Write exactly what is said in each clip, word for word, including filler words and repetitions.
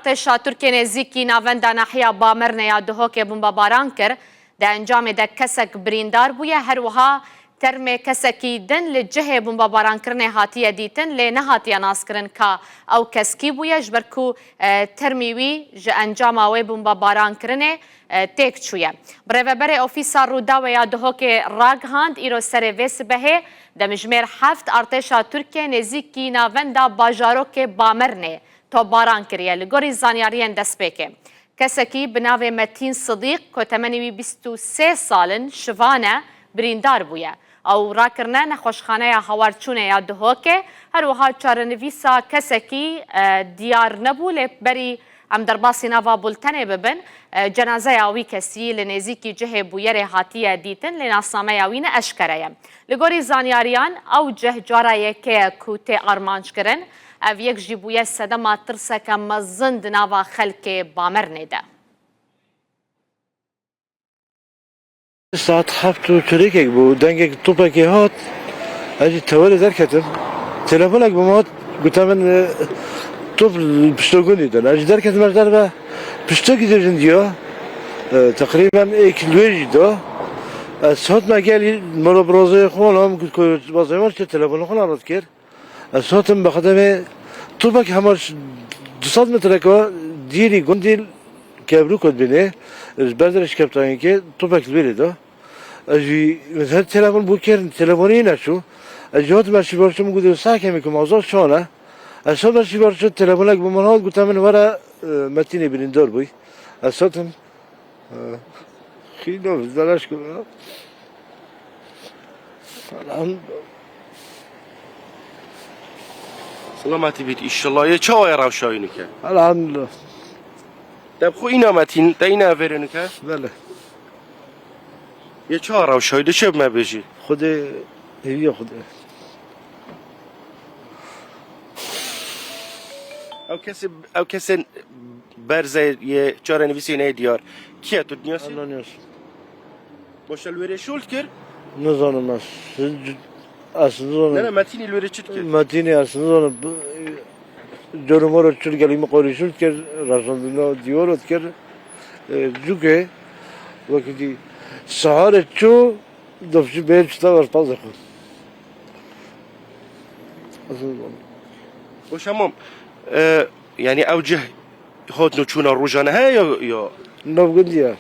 Artêşa Tirkiyê nêzîkî navenda nahiya Bamirnê ya Duhokê bombebaran kir. Di encamê de kesek birîndar bûye, her wiha termê kesekî din li cihê bombebarankirine hatiye dîtin, lê nehatiye naskirin ka ew kes kî bûye, ji ber ku, e, termî wî ji encama wê bombebarankirine, e, têk çûye. Birêveberê Ofîsa Rûdawê ya Duhokê ragihand, îro serê vê sibehê demjimêr heft artêşa Tirkiyê nêzîkî navenda bajarokê Bamirnê topbaran kiriye. Li gorî zanyariyên destpêkê, kesekî bi navê Metîn Sidîq, ku temenê wî bîst û sê sal in, şivan e, birîndar bûye. Ew rakirine nexweşxaneya Hawarçûnê ya Duhokê. Her wiha çarenivîsa kesekî, e, diyar nebû, lê berî em derbasî nava bultenê bibin, e, cenazeya wî kesî li nêzîkî cihê bûyerê hatiye dîtin, lê nasnameya wî ne eşkere ye. Li gorî zanyariyan, ew cih cara yekê ye ku tê armanckirin. Ev yek jî bûye sedema tirseke mezin di nava xelkê Bamirnê de. Saet heft û çirêkek bû, dengek topekê hat, ez jî tewerê derketim. Telefonek bi min hat, gote min, e, top li pişta gundî din. Ez jî derketim, ez derve piştekî jê jindiya, e, teqrîben êk li wê jî da. Ez hatime gelî, mala birazê xwe, lam ku bazê min çi telefonê xwe lan red kir. Ez hatim bi xedemê topek hema ş-, du sed metreka dîrî gundî kevrû kot bînê, ji ber derê şikeftankê topek li wê lê da. Ez jî her telefon bû kir, telefonê neçû. Ez jî hatim ez şîvar çûm, gotim, "Saet kemî ku mazal şan e." Ez hatim ez şîvar çûm, telefonek bi min hat, gote min, "Were, e, Metînê birîndar bûy." Ez hatim. Xîno, zeleş ku. Elhamdülillah. Selametî bît inşallah. Yê çawa ye rewşa wî nike? Elhamdülillah. Te bi xwe îna Metîn, te îna vêrê nike? Belê. Yê çawa rewşa wî, de çi me bêjî? Xwedê hêviya Xwedê. Ew kesê, ew kesên berze yê çarenivîsê neyê diyar. Kî ye tu dinasî? Ananiyos. Boşa li wêrê şûl dikir? Nizanim ez. Ez nizanim. Ne, ne, Metînî li wêrê çi dikir? Metînî ez nizanim. Coro moro çil gelî min qorî şûl dikir. Raşandina diyoro dikir. E, cûkê wekî dî. Sahare çû, dofçî bê çita ver pazê xwe. Ez nizanim. Boşa mam. E, yanî ew cih Hot nû çûna rojane heye ya, ya? Nav gundî ye.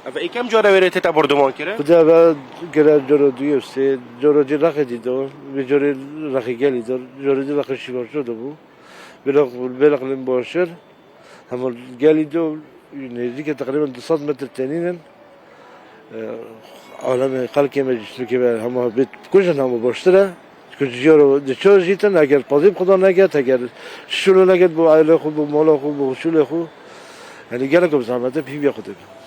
Ev êkem cara wêrê tête bordoman kire? Xwedê eve kire coro duyê sê, coro cî rexê dî do, vê corê rexê gelî do, coro cî rexê şîvaşo do bû. Belek, belek lin başir, hema gelî do, nêzdîke teqrîben du sed metr tenîn in. E, alemê xelkê me jî, çimkî me hema bê kujin hema baştir e. Ku ji jiyaro diço jîtin, eger pazî bi Xuda neket, eger şûlo neket bo aile xwe, bo mala xwe, bo şûlê xwe, yanî gelek bi zehmet e, pîviya xwe dibe.